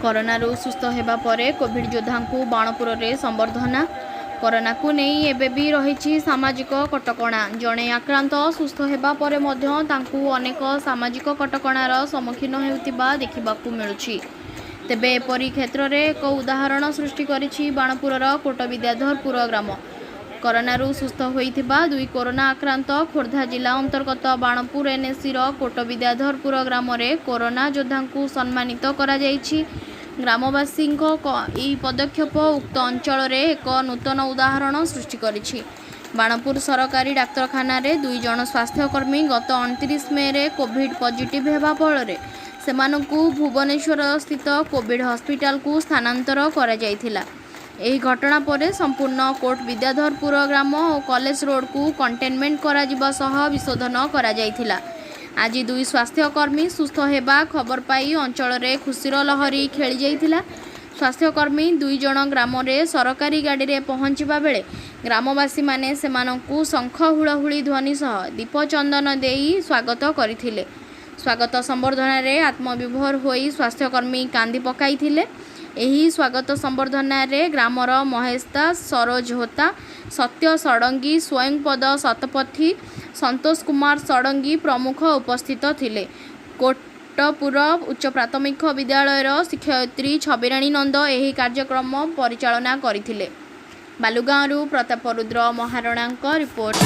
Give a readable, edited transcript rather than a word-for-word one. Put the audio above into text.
କରୋନାରୁ ସୁସ୍ଥ ହେବା ପରେ କୋଭିଡ୍ ଯୋଦ୍ଧାଙ୍କୁ ବାଣପୁରରେ ସମ୍ବର୍ଦ୍ଧନା। କରୋନାକୁ ନେଇ ଏବେ ବି ରହିଛି ସାମାଜିକ କଟକଣା। ଜଣେ ଆକ୍ରାନ୍ତ ସୁସ୍ଥ ହେବା ପରେ ମଧ୍ୟ ତାଙ୍କୁ ଅନେକ ସାମାଜିକ କଟକଣାର ସମ୍ମୁଖୀନ ହେଉଥିବା ଦେଖିବାକୁ ମିଳୁଛି। ତେବେ ଏପରି କ୍ଷେତ୍ରରେ ଏକ ଉଦାହରଣ ସୃଷ୍ଟି କରିଛି ବାଣପୁରର କୋଟବିଦ୍ୟାଧରପୁର ଗ୍ରାମ। କରୋନାରୁ ସୁସ୍ଥ ହୋଇଥିବା ଦୁଇ କରୋନା ଆକ୍ରାନ୍ତ ଖୋର୍ଦ୍ଧା ଜିଲ୍ଲା ଅନ୍ତର୍ଗତ ବାଣପୁର ଏନ୍ଏସିର କୋଟବିଦ୍ୟାଧରପୁର ଗ୍ରାମରେ କରୋନା ଯୋଦ୍ଧାଙ୍କୁ ସମ୍ମାନିତ କରାଯାଇଛି। ଗ୍ରାମବାସୀଙ୍କ ଏହି ପଦକ୍ଷେପ ଉକ୍ତ ଅଞ୍ଚଳରେ ଏକ ନୂତନ ଉଦାହରଣ ସୃଷ୍ଟି କରିଛି। ବାଣପୁର ସରକାରୀ ଡାକ୍ତରଖାନାରେ 2 ଜଣ ସ୍ୱାସ୍ଥ୍ୟକର୍ମୀ ଗତ 29 ମେ'ରେ କୋଭିଡ୍ ପଜିଟିଭ୍ ହେବା ଫଳରେ ସେମାନଙ୍କୁ ଭୁବନେଶ୍ୱରସ୍ଥିତ କୋଭିଡ୍ ହସ୍ପିଟାଲକୁ ସ୍ଥାନାନ୍ତର କରାଯାଇଥିଲା। ଏହି ଘଟଣା ପରେ ସମ୍ପୂର୍ଣ୍ଣ କୋଟବିଦ୍ୟାଧରପୁର ଗ୍ରାମ ଓ କଲେଜ ରୋଡକୁ କଣ୍ଟେନମେଣ୍ଟ କରାଯିବା ସହ ବିଶୋଧନ କରାଯାଇଥିଲା। ଆଜି ଦୁଇ ସ୍ୱାସ୍ଥ୍ୟକର୍ମୀ ସୁସ୍ଥ ହେବା ଖବର ପାଇ ଅଞ୍ଚଳରେ ଖୁସିର ଲହରୀ ଖେଳିଯାଇଥିଲା। ସ୍ୱାସ୍ଥ୍ୟକର୍ମୀ 2 ଜଣ ଗ୍ରାମରେ ସରକାରୀ ଗାଡ଼ିରେ ପହଞ୍ଚିବା ବେଳେ ଗ୍ରାମବାସୀମାନେ ସେମାନଙ୍କୁ ଶଙ୍ଖ, ହୁଳହୁଳି ଧ୍ୱନି ସହ ଦୀପ, ଚନ୍ଦନ ଦେଇ ସ୍ୱାଗତ କରିଥିଲେ। ସ୍ୱାଗତ ସମ୍ବର୍ଦ୍ଧନାରେ ଆତ୍ମବିଭୋର ହୋଇ ସ୍ୱାସ୍ଥ୍ୟକର୍ମୀ କାନ୍ଦି ପକାଇଥିଲେ। ଏହି ସ୍ୱାଗତ ସମ୍ବର୍ଦ୍ଧନାରେ ଗ୍ରାମର ମହେଶ ଦାସ, ସରୋଜ ହୋତା, ସତ୍ୟ ଷଡ଼ଙ୍ଗୀ, ସ୍ୱୟଂପଦ ଶତପଥୀ, ସନ୍ତୋଷ କୁମାର ଷଡ଼ଙ୍ଗୀ ପ୍ରମୁଖ ଉପସ୍ଥିତ ଥିଲେ। କୋଟପୁର ଉଚ୍ଚ ପ୍ରାଥମିକ ବିଦ୍ୟାଳୟର ଶିକ୍ଷୟିତ୍ରୀ ଛବିରାଣୀ ନନ୍ଦ ଏହି କାର୍ଯ୍ୟକ୍ରମ ପରିଚାଳନା କରିଥିଲେ। ବାଲୁଗାଁରୁ ପ୍ରତାପ ରୁଦ୍ର ମହାରଣାଙ୍କ ରିପୋର୍ଟ।